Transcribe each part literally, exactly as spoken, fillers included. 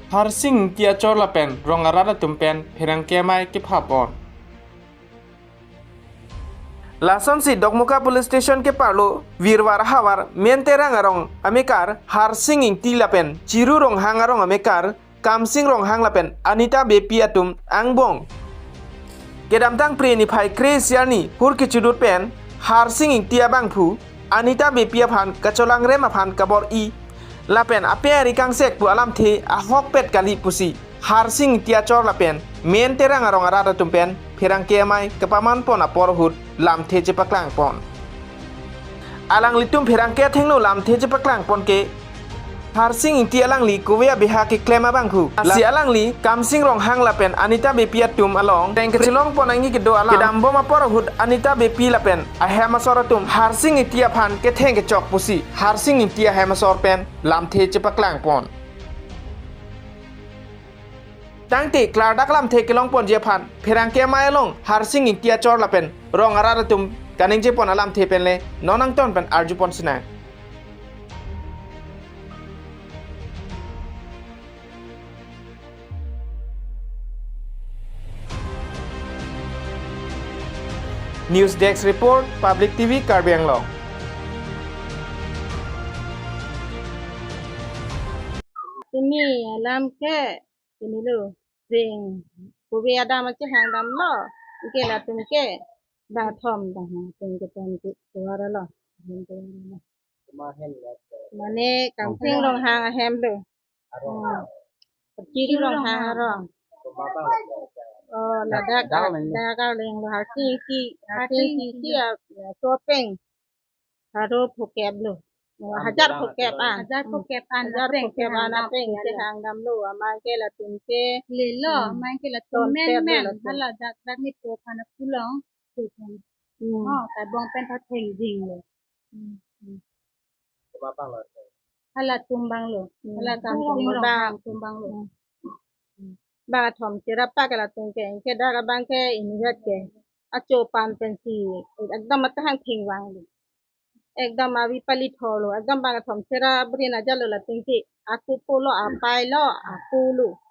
Harsing Ingti achor lapen rong arat atum pen pherangke amei kepha pon. Lasonsi Dokmoka Police Station keparlo Virwar ahavar Menterang arong amekar Harsing Ingti lapen Chiru Ronghang arong amekar Kamsing Ronghang lapen Anita Beypi atum angbong. Kedamtang Phre niphai kre-isi arni hur kechudut pen Harsing Ingti abangphu Anita Beypi aphan kacholangrem aphan kabor-i lapen ape ari kangsek pu alamthe ahokpet kali pusi Harsing Ingti achor lapen Menterang arong arat atum pen pherangke amei kepaman pon apor ahut lamthe chepaklang pon. Alanglitum pherangke athengno lamthe chepaklang pon ke Harsing Ingti alangli kove abeha keklem abangphu. Lasi alangli Kamsing Ronghang lapen Anita Beypi atum along teng kechelong pon anggi kedo alam kedam bom apor ahut Anita Beypi lapen ahem asor atum Harsing Ingti aphan ketheng kechok pusi Harsing Ingti ahem asor pen lamthe chepaklang pon. Tangte klardak lamthe kelong ponji aphan pherangke amei along Harsing Ingti achor lapen rong arat atum kaningje pon alamthe pen le non angton pen arju pon sinang. News Desk Report, Public T V Karbi Anglong. Tumi alam ke, tumi lo, ring, kove adam achehang damlo, anke latum ke bangthom, bangthom, tum ke tum ke, tuara lo. Mane Kamsing Ronghang ahem lo. Hmm. Chiru Ronghang arong. Oh, ladak, dak, dak arleng lo, Harsing Ingti, Harsing Ingti, ya, ya, sopeng. Haro phokep lo. Oh, hajar phokep an. Hajar phokep an, hajar phokep an apeng chehang damlo, amang ke latum ke. Lelo, hmm, amang ke latum ton men pet men, lo latum. Hala dak, dak ni po kana pulong. Hmm. Oh, ta bong pen ta theng jing lo. Hmm, hmm. Hala atum abang lo. Hmm. Hala Kamsing Ronghang atum abang lo. Hmm. Hmm. Bangthom cherap ke latum ke, anke dak abang ke inutvet ke. Acho pan pensi, ekdom atehang thengvang lo. Ekdom avi pali thor lo. Ekdom bangthom cherap brin ajat lo latum ke. Asopo lo, apei lo, apo lo.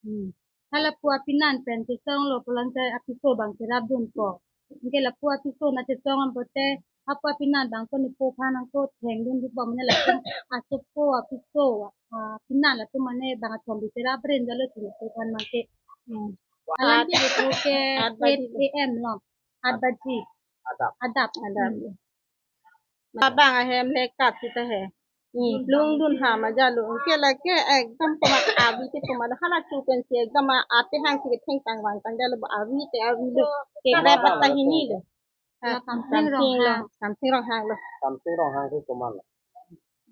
Hmm. Hala lapu apinan pen chesong lo pulang ke apiso abang cherap dunpo. Anke lapu apiso na chesong an pote, lapu apinan abang ko nipo aphan angko theng dun di bom ne latum asopo apiso, ah, apinan latum mane bangthom bi cherap brin jalo chini po aphan mangke. Hmm. Alam ke aat, ke aat baji eight A M lo. Aat baji. Adap. Adap. Adap. Hmm. Labang ahem le kat sita he. Hmm, plung dun ha ma jalo. Anke lake ekdom komat avi te komat hala chu pensi ekdom a-, atehang si ketheng tangvang tang jalo, avi te avi lo. Ke kre patta hini lo. Ha, Kamsing Ronghang. Kamsing Ronghang lo. Kamsing Ronghang ke komat lo.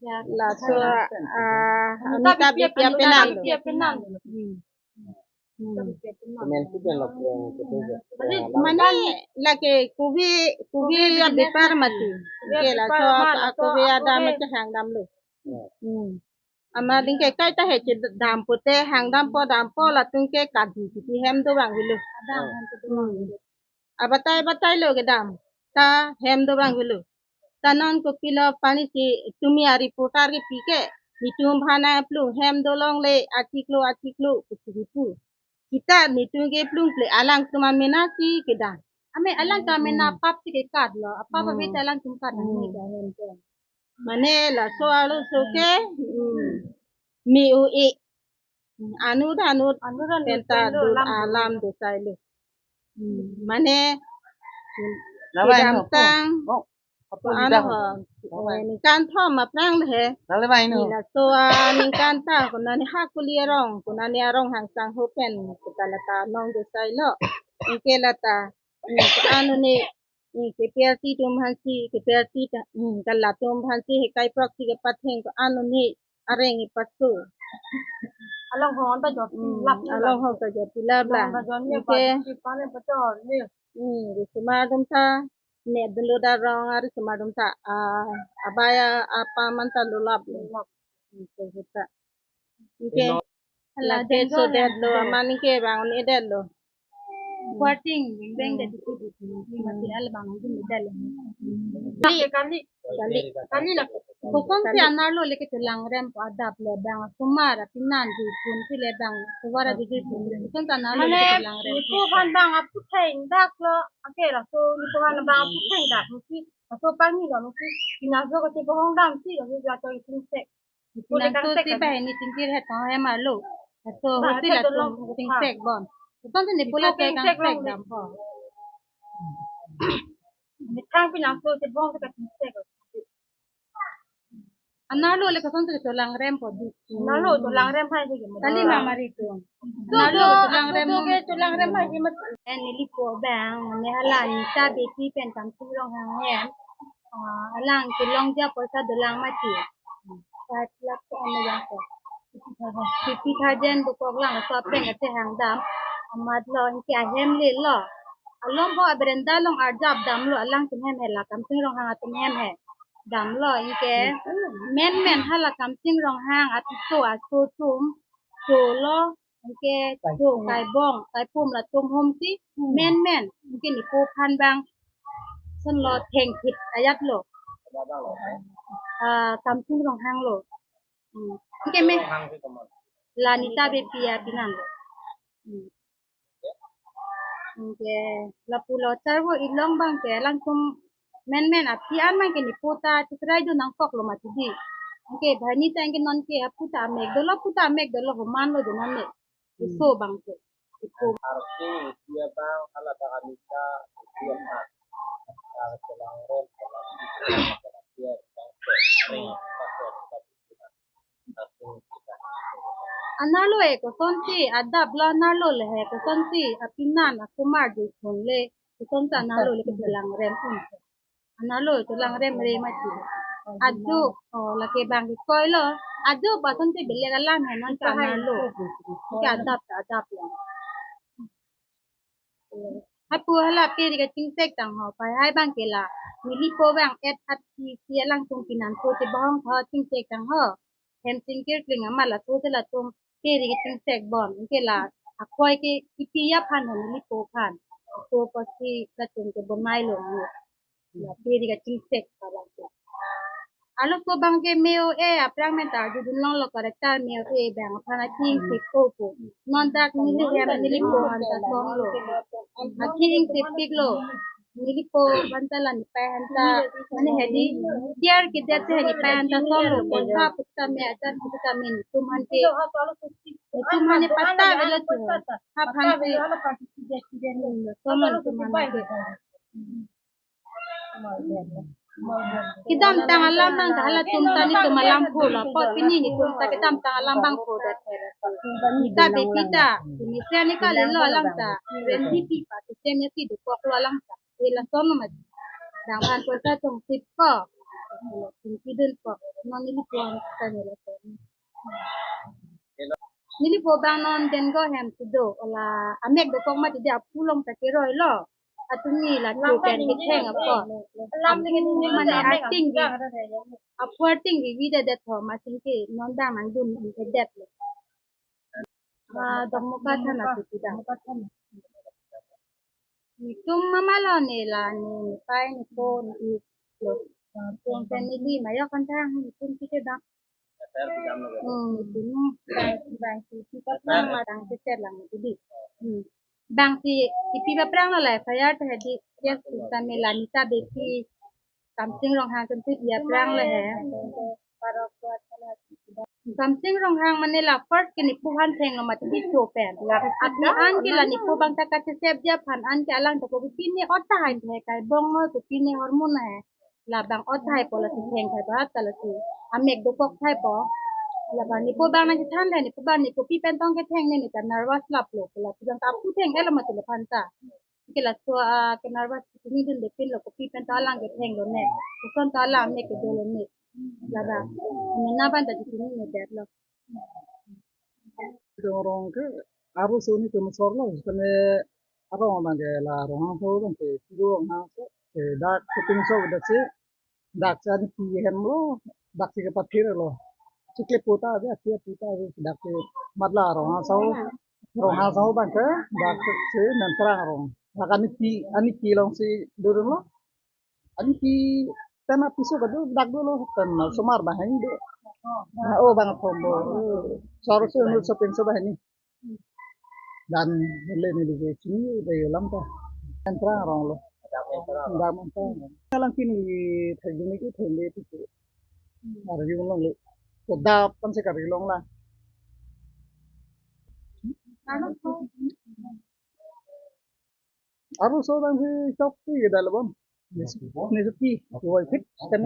Ya. Laso, ah, Anita Beypi apenan lo. Beypi apenan lo. Hmm. Hmm. Komansi pen lo, eh, ketu ke. Mane lake kove, kove bepar mati. Kove bepar mati. Ke laso kove adam mati hang damlo. Hmm. Amat anke kaita he chedam pote hang dampo dampo latum ke kadi kiti hem do abang avelo. Hmm. Abatai batai lo kedam. Ta hem do abang avelo. Ta non kopilo pani si tumi a-reporter kepi ke, netum aphan plung hem dolongle achiklo achiklo pusi kipu. Sita netum ke plung ple alangtum amena si kedam. Ame alangtum amena, hmm, pap si kekat lo. Apap, hmm, ave ta alangtum kat, hmm, ame ke hem ke. Mane laso arloso ke, hmm, me-o-e. Hmm, anut anut, anut anut penta pen lo dun alam, alam dosai lo. Hmm, mane kedamtang, oh, ko-an ho, eh, ningkan thom aphrang le he. Nale bai no. Laso aningkan ta konane Hakuli arong, konane arong hangsang ho pen kita lata nong dosai lo. Anke lata, hmm, ko-an ne, hmm, ke P R T atum aphan si, ke P R T ta, hmm, ke latum aphan si hekai proxy kepatheng ko-an ne areng ipaso. Along ho anta jot, hmm, lap, along ho ta jot lap la. Along ta jot ne. Anke pa, si pa ne pachor ne. Hmm, risomar atum ta, ne dunlo da rong arisomar atum ta, ah, abaya apa man ta lo lap lo. Lap. Hmm, so ta. Anke, ino, lake so det lo, amat anke bang un-edet lo. Quarting, beng de di di di di mati al bang di medal. Kali, kali, kali, kali la. Kosonsi anerlo le kecholangrem po adap le bang asomar apinan di pun si le bang suwara di di pun. Kosonsi anerlo le kecholangrem. Nipo aphan bang aputheng dak lo. Ake laso nipo aphan bang aputheng dak mesti. Laso pangni lo mesti. Pinaso kachebohong damsi laso jato isin sek. Pinaso si bahini tingkir het tong hem arlo. Laso hosi latum tingsek bon. Kosonsi nipo la tingsek dam po. Methang pinaso chebohong si katingsek. Anerlo le kosonsi cholangrem po di. Anerlo cholangrem hai si ke. Kali ma mari tu. Anerlo cholangrem ke cholangrem hai si mat. Eh, nelipo bang, ne hala Nita Beypi pen Kamsing Ronghang hem. Ah, alang kelongji apoisa dolang mati. Five lakh ko ano yang ko. Fifty thousand dokok lang, laso apeng kachehang dam. Amat lo anke ahem le lo. Along ho aberenda along arjap damlo, alangtum hem he la Kamsing Ronghang atum hem he. Damlo anke menmen hala Kamsing Ronghang apiso aso atum. Cholo, anke cho kaibong, kaipum latum homsi, menmen, anke nipo aphan bang. Sonlo thengphit ajat lo. Ah, Kamsing Ronghang lo. Hmm. Anke me la Nita Beypi apinan lo. Hmm. Anke lapu lo charvo ilong bang ke alangtum menmen api an bang ke nipo ta chesrai do nangkok lo mati di. Anke bahini ta anke non ke apu ta amek dolo, apu ta amek dolo, homan lo do non ne. Iso bang ke. Ipo. Arti dia bang ala ta anita dia bang. Ala cholangrem, dia bang. Anerlo e kosonsi adap lo, anerlo le he kosonsi apinan asomar di pun le kosonsi anerlo le kecholangrem pun. Anerlo cholangrem re mati. Ajo, oh, lake bang ke koi lo. Ajo ba kosonsi belek alam he non ke anerlo. Ke adap ta adap lo. Hapu hala peri kachingsek tang ho, pai hai bang ke la. Nelipo bang et at si si alangtum pinan po chebohong ho chingsek tang ho. Hem chingkir kling amat laso te latum peri kachingsek bon. Anke la akoi ke ipi aphan ho nelipo aphan. Apo pasi latum ke bonai lo. La peri kachingsek pa bang ke. Arloso bang ke meo e aphrang men ta arjudun longlo character meo e bang aphan aking sik po po. Non dak neli hem nelipo aphan ta song lo. Aking sik pik lo. Nelipo aphan ta la nepei aphan ta mane hedi. Tiar ke det he nepei aphan ta song lo. Poisa putame ajar putame netum aphan ke. Netum aphan ne patta velo tu. Aphan ke. Song lo netum aphan ke. Kedamtang alam bang ke halatum ta netum alam phu lo, apot pini netum ta kedamtang alam bang phu det. Nita Beypi ta, Nita ne kalilo alam ta, N D P pa, sistem ya si dokok lo alam ta. Ila sono mat. Dang aphan poisa chongsip ko. Tingki dun ko. Non nelipo aphan ta nila sono. Nelipo bang non Dengo hem si do, la amek dokok mati di, apu along ta keroi lo. Atum ni la chu pen ketheng apot. Apu mane ating di. Apu ating di vida det ho, amat sing ke non dang nangdun ke det lo. Ah, Dokmoka thana si pidang. Netum mama lo ne la ne, nepei nepo ne ik lo. Netum family ma yok kan thang netum si kedam. Hmm, netum bang, bang si si pat lang ma dang si set lang si di. Hmm. Bang si ipi aphrang lo la F I R ta hedi, yes, tame la Nita Beypi Kamsing Ronghang atum si ipi aphrang lo he. Kamsing Ronghang mane la first ke nepo aphan thenglo mati di cho pen. Aphi an ke la nepo bang ta kachesepji aphan an ke alang ta kopi pine ot tahai he, kaibong noi kopi ne hormone he. La bang ot tahai po lasi theng tahai po ta lasi amek dokok tahai po. La bang nepo bang nangchethan le nepo bang ne kopi pen tong ketheng ne, ne ta nervous lap lo, la pu jang ta apu theng-et lo mati laphan ta. Ke laso, ah, ke nervous chini dun de pin lo, kopi pen ta alang ketheng lo ne. Koson ta alang ne kedo lo ne. La bang. Mena ban ta chini ne det lo. Rong rong ke arloso netum asor lo, kene arong abang ke la Ronghangso abang ke, Chido Ronghangso, ke dak shooting so dak si, dak si an pi hem lo, dak si kepathir lo. Chikle puta abe, api puta abe, dak si mat la Ronghangso. Ronghang asangho abang ke, dak si Mentrang arong. Dak Anipi, Anipi alongsi dodunlo. Anipi pen apiso kadokave dolo, pen osomar abang hini do. Na o bang thom do. Sar so nu so pinso abang hini. Dan neli neli ke chini de alam ta. Mentrang arong lo. Dak Mentrang. Kalang kini thekdun ke thekle tu. Arjulongle. Kedap kan si karjulong la. Arloso abang si chok si kedap lo bom. Nesuki, wai phit kan.